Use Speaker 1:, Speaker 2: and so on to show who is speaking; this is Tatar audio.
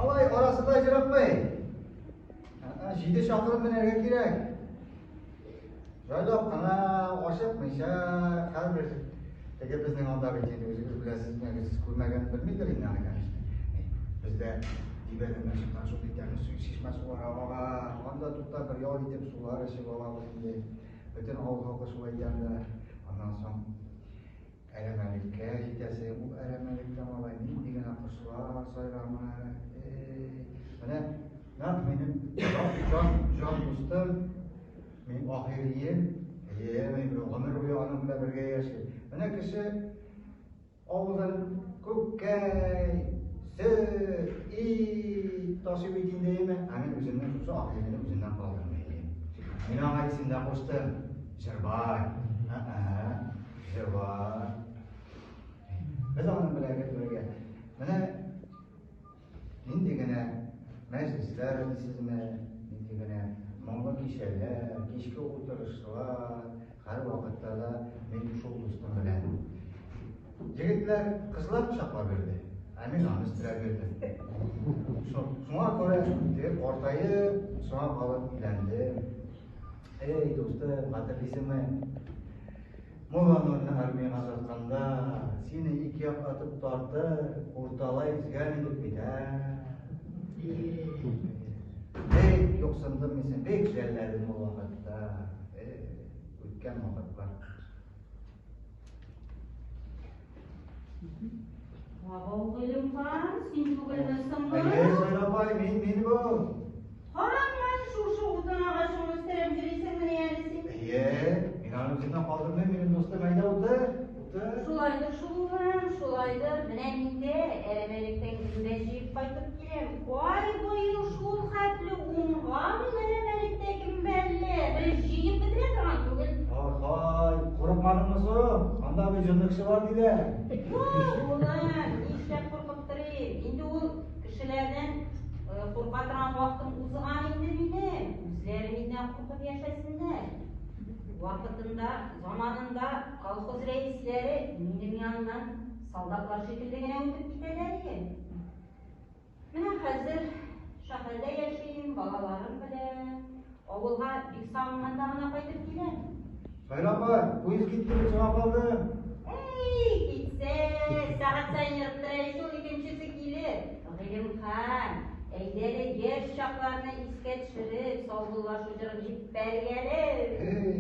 Speaker 1: Алай арасы да еракмый. 7 чакрым менәргә кирәк. Җайлап кына, ашыкмыйча, һәрбер теге безнең анда бит инде үзегез беләсез, сез күрмәгән белмидер инде аны, конечно. Бездә Дибәдән чыккан шундый тәмле су, чишмә сулары ага, анда туктап бер ял итеп сулар эчеп алабыз инде. Бөтен авыл халкы шулай итә анда. Аннан соң әрәмәлеккә җитәсе, ул әрәмәлектә малай нинди генә кошлар сайрамый. Менә нәкъ минем җан, җан дустым, минем ахирием, әйе, мин гомер буе аның белән бергә яшим. Менә кеше авылдан күккәй, сөт, ит ташый бит инде, әйеме? Ә мин үземнең шушы ахирине үземнән калдырмыйм. Мин аңа исем дә куштым. Җырбай. Җырбай. Без аның белән бергә. Менә нинди генә мәҗлесләр дисезме, нинди генә моңлы кичәләр, кичке утырышлар, һәр вакытта да мин шул дустым белән. Егетләр, кызлар кочаклап йөрде, ә мин аны өстерәп йөрдем. Шуңа күрә теге картаеп, соңа калып өйләндем. Эй, дустым, хәтерлисеңме? Мулланурны армиягә озатканда, сине ике яклатып тартып, урталай өзгән идек бит, ә? Бик юксындым мин сине, бик жәлләдем ул вакытта. Үткән вакытлар.
Speaker 2: Абау, Гыйлемхан, син түгелме соң бу?
Speaker 1: Әйе, Зөһрә апай, мин, мин бу.
Speaker 2: Һаман шушы утын агачын үстереп йөрисеңмени әле син?
Speaker 1: Әйе, мин аны үземнән калдырмыйм, минем дустым, әйдә утыр, утыр.
Speaker 2: Шулайдыр шул, улым, шулайдыр. Менә мин дә әрәмәлектән гөмбә җыеп кайтып киләм. Ай, быел шул хәтле уңган ул әрәмәлектә гөмбәләр, җыеп бетерә торган түгел.
Speaker 1: Ай, курыкмадыңмы соң? Анда бит җонлы кеше бар диләр.
Speaker 2: Юк, улым, нишләп куркып торыйм? Инде ул кешеләрдән курка торган вакытым узган инде минем. Үзләре миннән куркып яшәсеннәр. Вакытында, заманында колхоз рәисләре минем яннан солдатлар шикелле генә үтеп китәләр иде. Менә хәзер шәһәрдә яшим, балаларым белән. Авылга бик сагынганда гына кайтып киләм.
Speaker 1: Сайра апа, поезд китте бит, соңа калдым.
Speaker 2: Әй, китсә, сәгать саен ерып тора ич ул, икенчесе килер. Гыйлемхан, әйдә әле яшь чакларны искә төшереп, саубуллашу җырын җиппәрик әле.
Speaker 1: Эй.